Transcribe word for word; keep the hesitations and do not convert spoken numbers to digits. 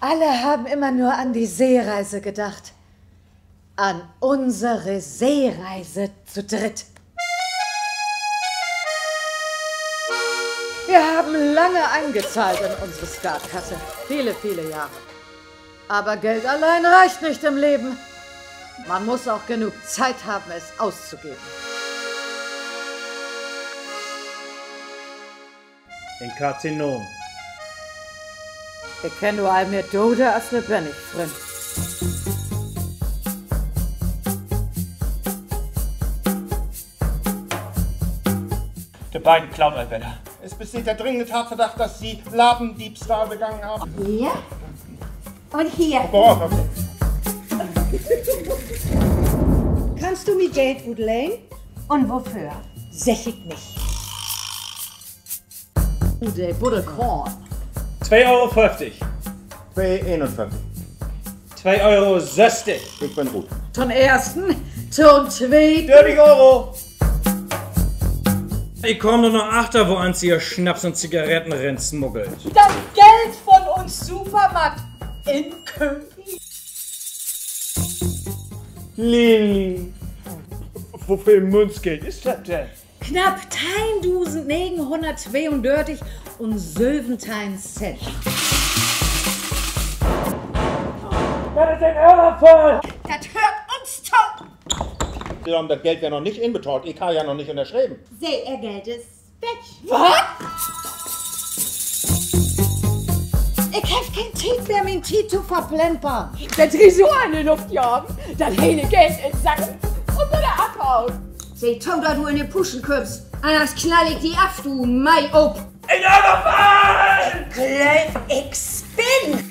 Alle haben immer nur an die Seereise gedacht. An unsere Seereise zu dritt. Wir haben lange eingezahlt in unsere Skatkasse. Viele, viele Jahre. Aber Geld allein reicht nicht im Leben. Man muss auch genug Zeit haben, es auszugeben. En Karzinom. Ik kenn nu all mehr Dode as Lebendige, Fründ. De beiden klaut al wedder. Es besteht der dringende Tatverdacht, dass Sie Ladendiebstahl begangen haben. Hier un hier. Oh Gott, okay. Kannst du mi Geld utlehnen? Un woför? Segg ik nich. De Buddelkorn. Twee Euro föfftig. Twee eenunföfftig. Twee Euro sösstig. Ik bün rut. To'n eersten, to'n tweeden. Dörtig Euro. Ik kaam dor noch achter, woans Se Snaps un Zigaretten rinsmuggelt. Dat Geld von uns Supermarkt-Inköpen. Lilli, woveel Münzgeld is dat denn? Knapp teihndusend negenhunnerttweeundörtig un söventeihn Cent. Dat is en Överfall! Dat höört uns to! Willem, dat Geld weer noch nich inbetahlt. Ik harr ja noch nich ünnerschreven. Se, Ehr Geld is weg. Wat? Ik heff keen Tiet mehr, mien Tiet to verplempern. Dat Tresor in de Luft jagen, dat hele Geld in Sacken un wedder afhauen. Seh to, dat du in de Puschen kümmst, anners knall ik di af, du Meiop. En Överfall! Glööv, ik spinn.